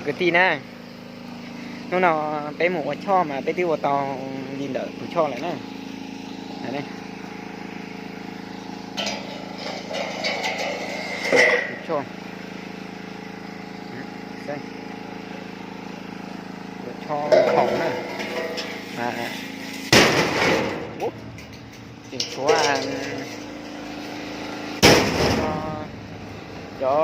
Kwv tij na, hnub no peb mus ua choj mas peb twb ua tau li ntawm tus choj lawm na. Tus choj, tus choj hau na. Tseem tshuav cov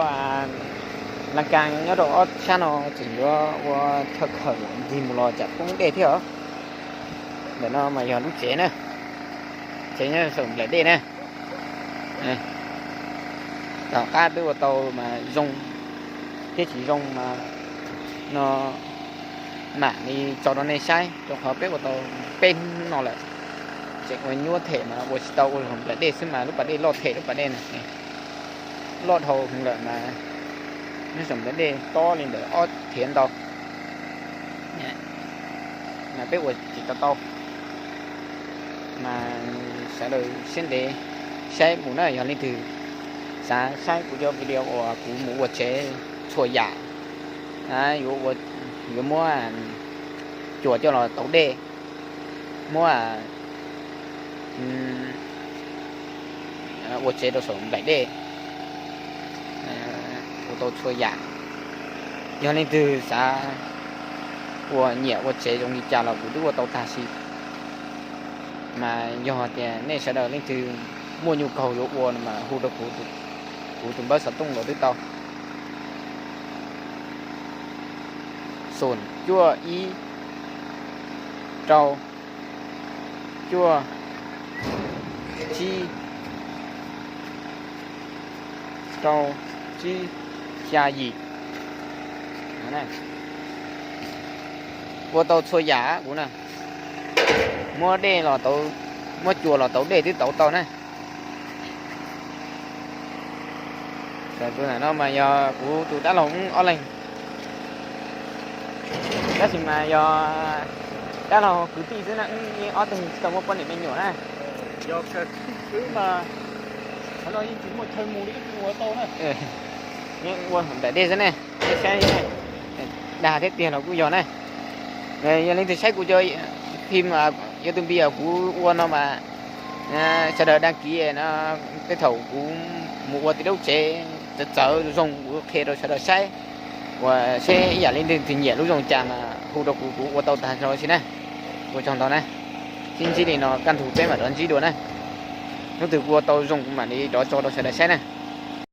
lan kas nyob rau ob sab no tseem yuav ua chaw khawm ncig mus los tsam poob dej thiab os. Ntawm no mas yog lub tsev na, tsev nyob saum nplaim dej na. Tom qab peb ua tau mas zoo thiab tsis zoo mas no mam li tso rau nej saib, rau qhov peb ua tau peb hnub no lawm, tseem ua nyuaj them mas ua tsis tau, ua saum nplaim dej xwb mas lub pas dej loj them lub pas dej na, loj dhau heev lawm mas nyob saum nplaim dej tob li ntawm ob thiav ntau, mas peb ua tsis tau tau. Mas sawv daws siab ntev saib mus na, yog leej twg xav saib kuv cov video uas kuv mus ua tsev txhua yam, yuav muab cuam coj los tauv dej, muab ua tsev rau saum nplaim dej, ua tau txhua yam. Yog leej twg xav ua nyiam ua tsev zoo li cas los kuv twb ua tau tag si. Mas yog tias nej sawv daws leej twg muaj nhu kaug yuav ua no mas hu rau kuv, kuv tus npawb xov tooj los twb tau. Xoom cuaj ib, rau cuaj tsib, rau tsib xya yim. Ua tau txhua yam kuv na, muab dej los tauv, muab cua los tauv dej twb tauv tau na. Tus no mas yog kuv tus dab laug wb ob leeg, tab sis mas yog dab laug kwv tij xwb na, wb yeej ob tug tsis tau muaj poj niam me nyuam na. Wb mas qhov no yeej tsis muaj chaw mus li, wb ua tau na. Ua nplaim dej xwb ne, saib, dag thiab tiag los kuj yog na. Yog leej twg saib kuv cov phim YouTube kuv ua no mas sawv daws đăng ký no, tej thaum kuv mus ua tej lub tsev txawv txawv zoo kuv qhia rau sawv daws saib, uas seb ib yam li leej twg nyiam lub zoo cas mas hu rau kuv, kuv ua tau tag nrho si na. Ua tsaug ntau na, sib ntsib li no kaj ntug peb mam rov ntsib dua na. Hnub twg kuv ua tau zoo kuv mam li rov tso rau sawv daws saib na.